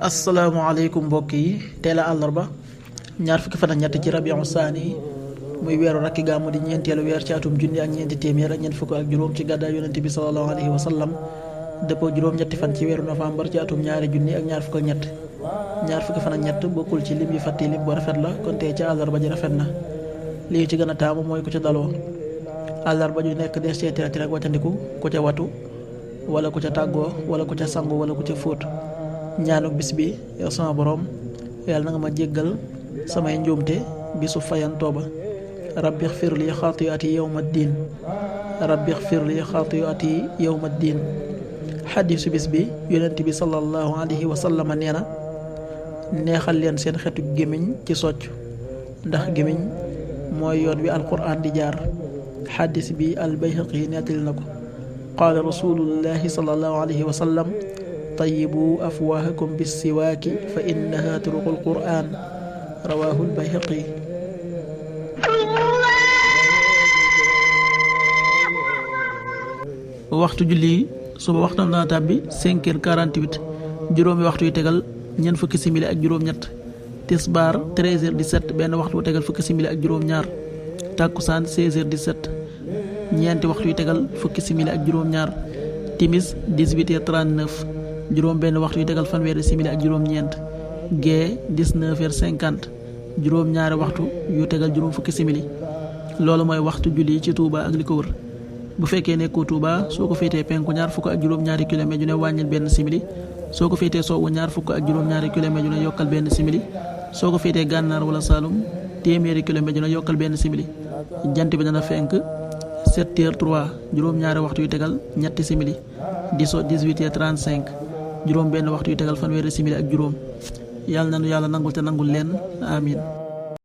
asalaamaaleykum mbokk yi tey la àllarba ñaar fukki fan ak ñett ci rabiu saani muy weeru rakki gàmmu di ñeenteelu weer ci atum junni ak ñeenti téeméer ak ñeent fukk ak juróom ci gàddaay yonent bi sallallahu alayhi wa sallam dëppoo juróom-ñetti fan ci weeru novembre ci atum ñaari junni ak ñaar fukk ak ñett ñaar fukki fan ak ñett bokkul ci lim yi fàtti lim bu rafet la kon tey ci àllarba ji rafet na li ci gën a taamu mooy ku ca daloo àllarba ju nekk des cee tirati rek wàccandiku ku ca watu wala ku ca tàggoo wala ku ca sangu wala ku ca fóot ñaanuk bis bi yow sama borom yàlla na nga ma jéggal samay njuumte bisu fayantoo ba rabbi xfir li xaatiyaati yawma diin rabbi xfir li xaatiyaati yawma diin xadiisu bis bi yonent bi sallallahu alayhi wa sallam nee na neexal leen seen xetu gémmiñ ci socc ndax gémmiñ mooy yoon wi alquran di jaar xadiis bi albayhaqi nettali na ko qaala rasulullahi sallallahu alayhi wa sallam tayyibu afwaahakum bissiwaaki fa innaha turuqul qur'aan rawaahu albayhaqi. waxtu julli suba waxtu na tàbbi 5h48 juróomi waxtu yu tegal ñeent fukki simili ak juróom-ñett tisbaar 13h17 benn waxtu wu tegal fukki simili ak juróom-ñaar takkusaan 16h17 ñeenti waxtu yu tegal fukki simili ak juróom-ñaar timis 18h39 juróom benn waxtu yu tegal fanweeri simili ak juróom-ñeent gee 19h50 juróom-ñaari waxtu yu tegal juróom fukki simili loolu mooy waxtu julli ci Touba ak li ko wër bu fekkee nekkoo Touba soo ko féetee penku ñaar fukk ak juróom-ñaari kilomètre yu ne wàññil benn simili soo ko féetee sowwu ñaar fukk ak juróom-ñaari kilomètre yu ne yokkal benn simili soo ko féetee gànnaar wala Saalum téeméeri kilomètre yu ne yokkal benn simili jant bi dana fenk 7h03 juróom-ñaari waxtu yu tegal ñetti simili di so 18h35 juróom benn waxtu yu tegal fanweeri simili ak juróom yàlla nanu yàlla nangul te nangul leen amin